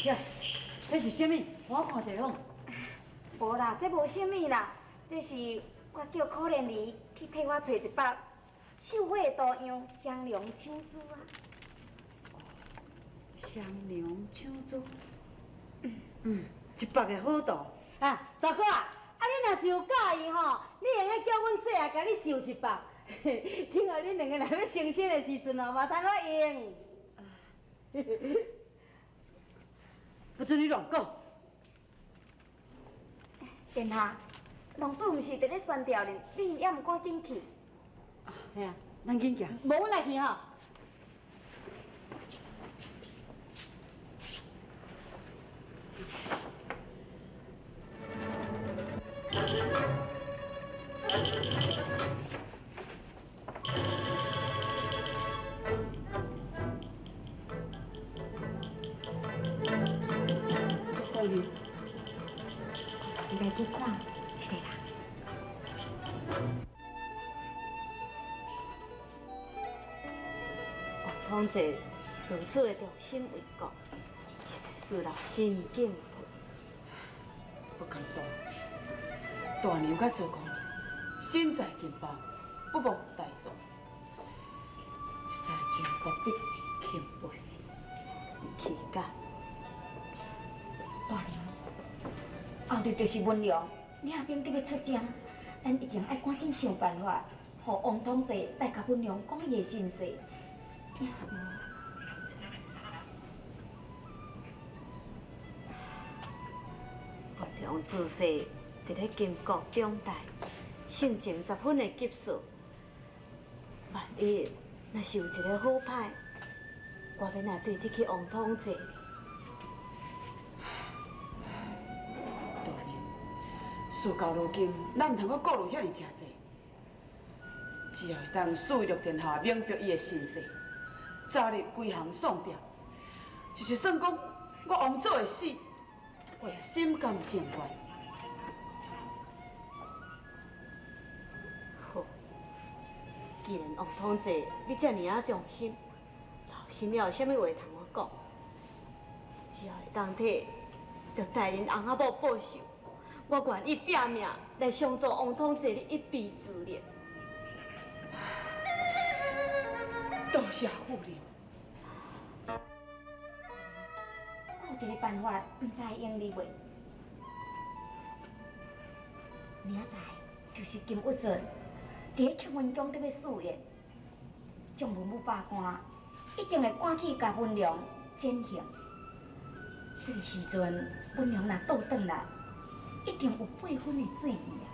姐，這是啥物？我看者好。無啦，這無啥物啦，這是我叫可憐兒去替我揣一百繡花的圖樣，雙龍搶珠啊。雙龍搶珠，嗯，一百个好圖。啊，大哥啊，啊你若是有佮意吼，你會用叫阮姐啊，共你繡一百。等候恁兩个來欲成親的時陣哦，嘛通好用。不准你亂講。殿下，公主毋是佇咧宣調呢，恁猶毋趕緊去？嘿啊，咱緊行。無阮來去吼。我帶你來去看這个人。王統制如此的忠心為國，實在使人心敬佩。不敢當，大娘佮做姑娘，身在金邦，不忘大宋，實在真值得钦佩。起家。大娘，後日就是文良領兵得欲出征，咱一定愛趕緊想辦法，予王統制來共文良講伊的身世。也無，文良自細佇咧金國長大，性情十分的急躁。萬一若是有一个好歹，我欲來對得起王統制呢？大娘，事到如今，咱毋通閣顧慮遐爾誠濟，只要會當使玉殿下明白伊的身世，早日歸降宋朝，就是算講我王祖的死，我也心甘情願。好，既然王統制你遮爾仔忠心，老身了有啥物話通我講？只要會當替著代恁翁仔某報仇，我願意拼命來相助王統制你一臂之力。多謝夫人。我有一个辦法，毋知會用得袂？明仔載就是金兀術佇咧慶雲宮得欲賜宴，眾文武百官一定會趕去共文良餞行。彼个時陣，文良若倒轉來，一定有八分的醉意啊！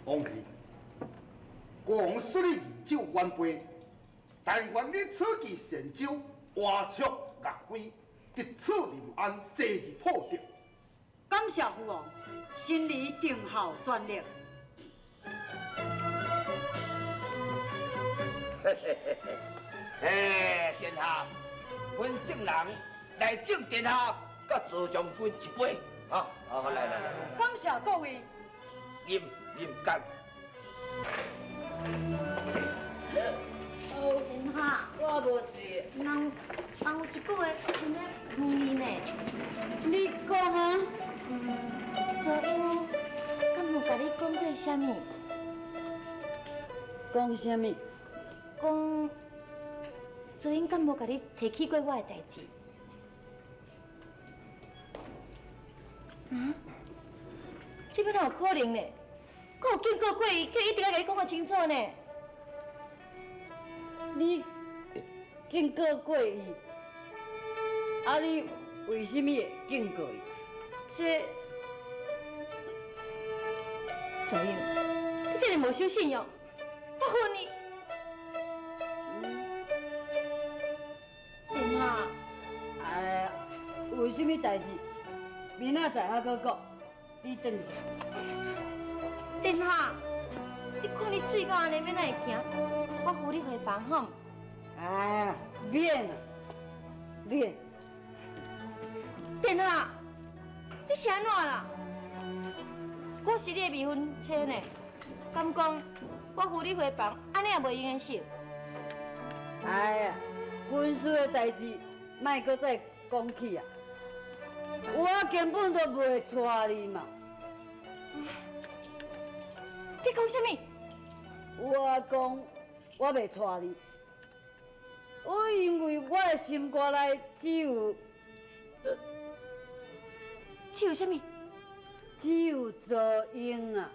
王妃，國王賜你御酒萬杯，但願你此去神州，挖出岳飛，得此臨安，生日破竹。感謝父王，心裡定效全力。嘿嘿嘿嘿，哎，殿下，阮眾人來敬殿下，佮曹將軍一杯。好，好，來來來。感謝各位。飲飲乾。哦，殿下，我無醉，人人有一句話想欲問你呢。你講啊。嗯，昨英敢有共你講過啥物？講啥物？講，昨英敢無共你提起過我的代誌？啊？這欲哪有可能呢？我有警告過伊，叫伊一定愛共你講較清楚呢。你警告過伊，啊你為啥物會警告伊？這，左英，你這爾無守信用，我恨你。殿下，哎，有啥物代志，明仔載還閣講，你轉去。殿下，你看你醉到按呢，欲哪會行？我扶你回房好毋？哎呀，免啦，免。殿下，你是按怎啦？我是你的未婚妻呢，敢講我扶你回房，按呢也袂用的是？哎呀，婚事的代誌，莫閣再講起啊！我根本就袂娶你嘛。你講啥物？我講我袂娶你，我因為我的心肝內只有，只有啥物？只有赵英啊！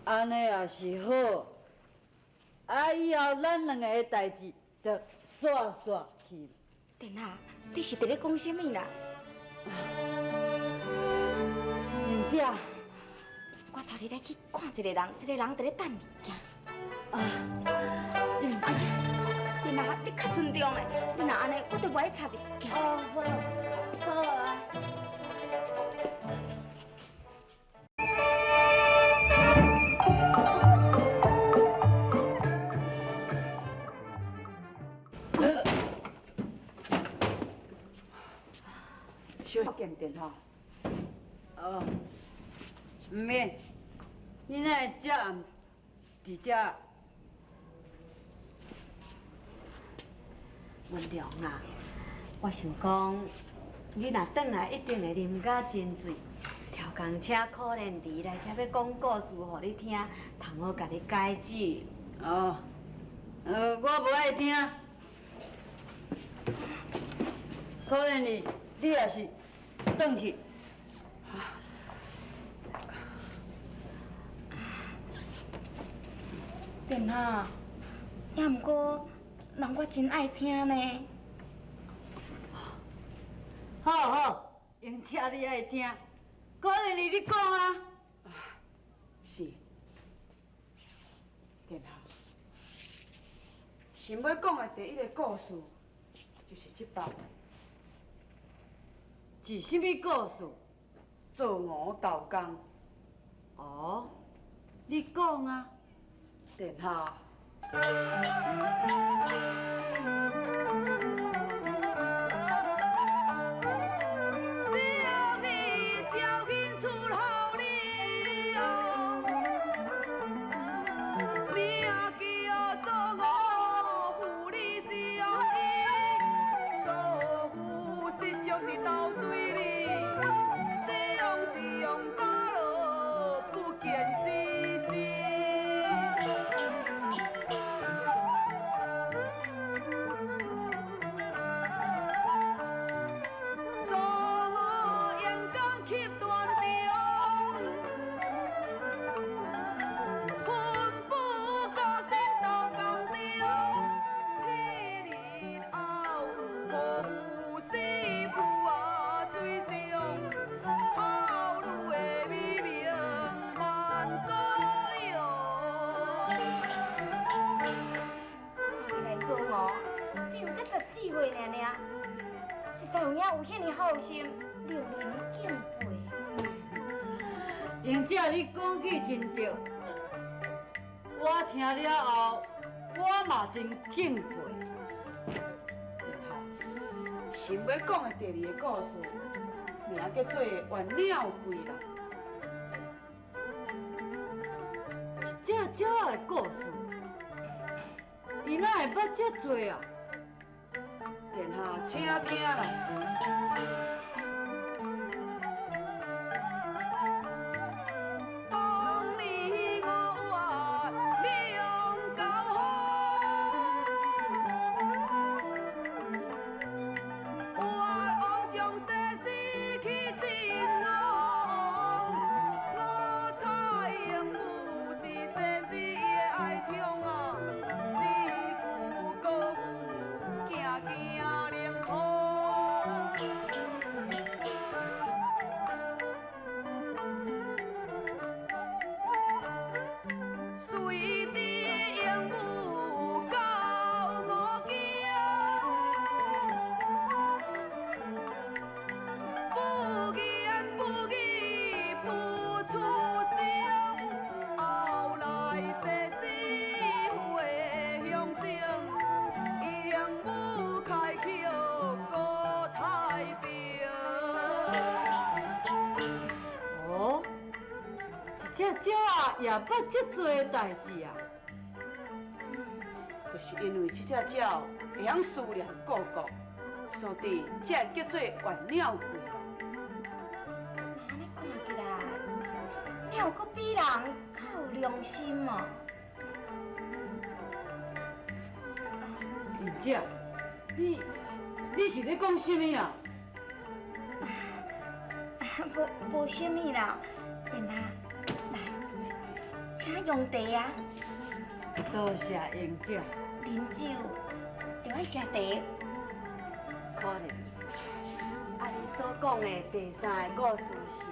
按呢也是好，啊，以後咱兩个的代誌就煞煞去。殿下，你是佇咧講啥物啦？英姐，我帶你來去看一個人，這個人佇咧等你。行。啊，英姐，殿下，你較尊重的，你若按呢，我就袂愛插你。行。哦，好，好啊。小见殿下。哦，毋免，你哪會遮暗佇遮？文良啊，我想講，你若轉來一定會啉甲真醉，調工請可憐兒來遮欲講故事予你聽，通好共你解酒。哦，我無愛聽。可憐兒，你也是轉去。殿下，也毋過，人我真愛聽呢。好好，英姐你愛聽，可憐兒你講啊。是，殿下，想欲講的第一個故事，就是這百。是啥物故事？做吳投江。哦，你講啊。殿下。14歲爾爾，實在有影有遐爾好心，令人敬佩。英姐，你講起真對，我聽了後，我嘛真敬佩。想欲講的第二个故事，名叫做鸳鳥歸人。一隻鳥仔的故事，伊哪會捌遮濟啊？殿下，請聽啦。当年我鸟仔也捌这济代志啊？就是因为这只鸟会晓思念故国，所以才会叫做鸳鸟归咯。按呢看起来，鸟阁比人较有良心哦。英姐，你是咧讲啥物啊？无啥物啦，殿下，来，请用茶啊。多谢英姐。啉酒就爱食茶。可怜。啊，你所讲的第三个故事是？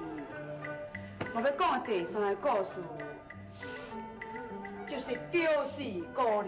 我欲讲的第三个故事，就是赵氏孤儿。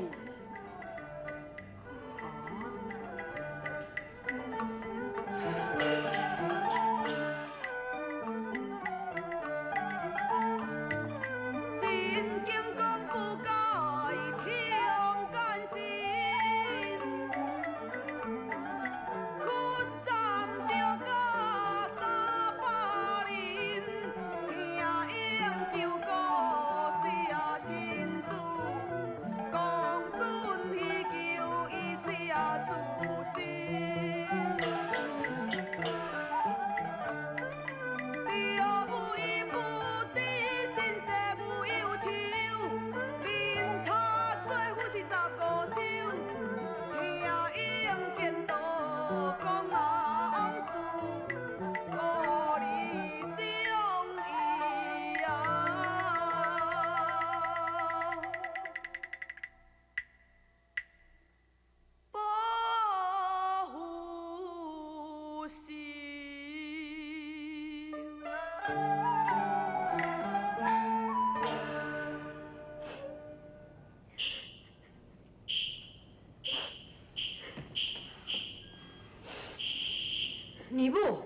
姨母，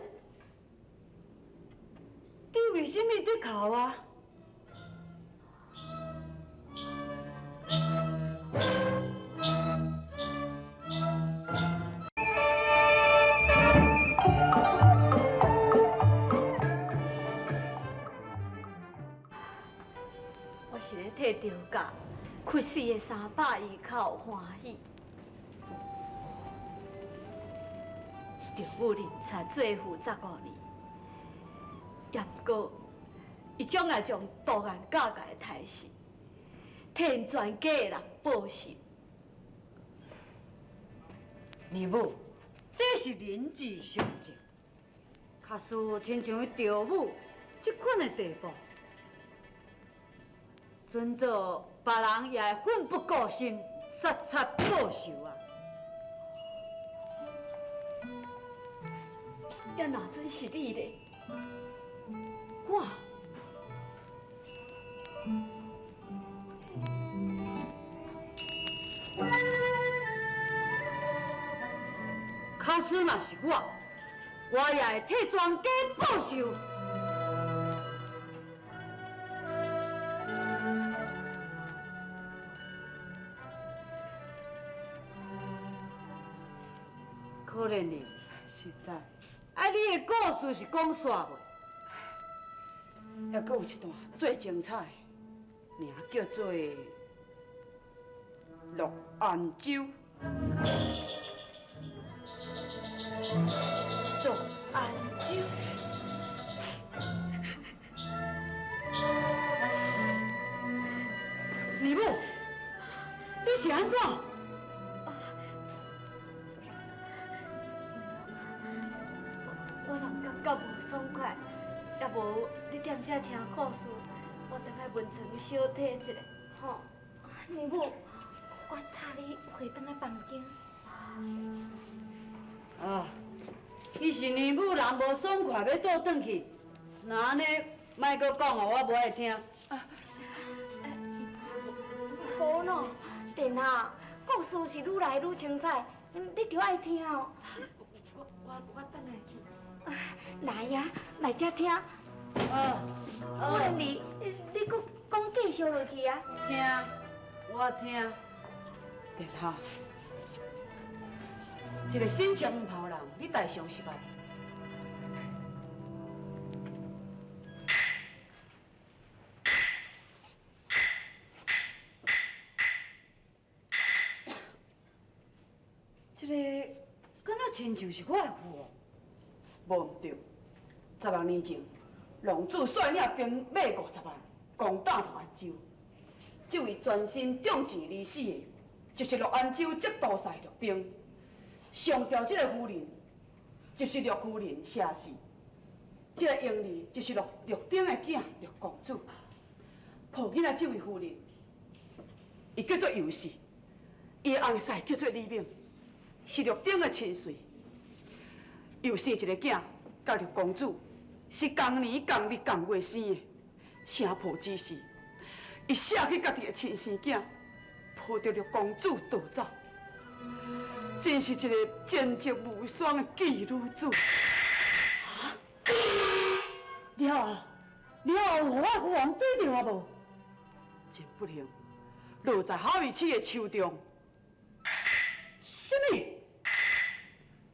你为什么伫哭啊？我是咧替赵家屈死的300余口欢喜。赵母认贼做父15年，也毋过，伊总爱将杜岩教界的刣死，替𪜶全家的人报仇。姨母，这是人之常情。假使亲像赵母这款的地步，准做别人也会奋不顾身，杀贼报仇啊！也若准是你咧，我。假使若是我，我也会替全家报仇。可怜你，实在。啊，你的故事是讲煞未？还阁有一段最精彩，名叫做《乐安州》。乐安州。姨母，你是按怎？我人感觉无爽快，也无你踮遮听故事，我转来温床小体一下，吼。姨母，我插你回转来房间。啊，伊是姨母人无爽快，欲倒转去，若按呢，莫阁讲哦，我无爱听。无喏，殿下，故事是愈来愈精彩，你著爱听哦。我转来去。来呀，来遮听。我问你，你阁讲继续落去啊？听，我听。殿下，一个身穿黄袍人，你大常是捌？親像是我的父王。無毋對，16年前，浪子率領兵馬50萬，攻打樂安州。這位全身中箭而死的，就是樂安州節度使陸丁。上吊這個夫人，就是陸夫人謝氏。這個嬰兒就是陸陸丁的囝陸公子。抱囡仔這位夫人，伊叫做尤氏，伊的翁婿叫做李敏，是陸丁的親隨。又生一个囝，佮陆公子是仝年仝日仝月生的。声抱之时，伊舍去家己的亲生囝，抱著陆公子逃走，真是一个贞洁无双的妓女子。啊！了后，了后，予我父王对著啊无？真不幸，落在哈密痴的手中。什么？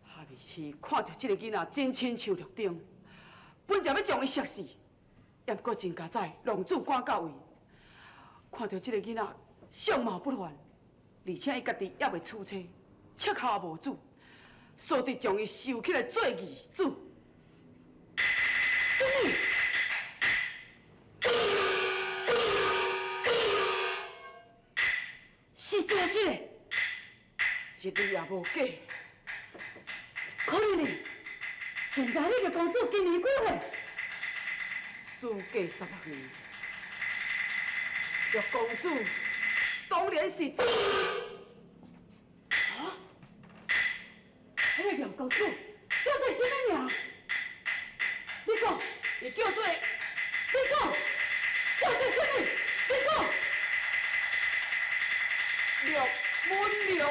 哈密痴看著这个囡仔真亲像陆丁，本就欲将伊杀死，也毋过真佳哉，浪子赶到位，看著这个囡仔相貌不凡，而且伊家己犹未娶妻，膝下无子，所以将伊收起来做义子。什么？是真实的，一字也无假。可能呢？现在你个公主今年几岁？事过16年，陆公主当然是。啊？彼个陆公主叫做什么名？你讲，伊叫做，你讲，叫做什么？你讲。陆文龙。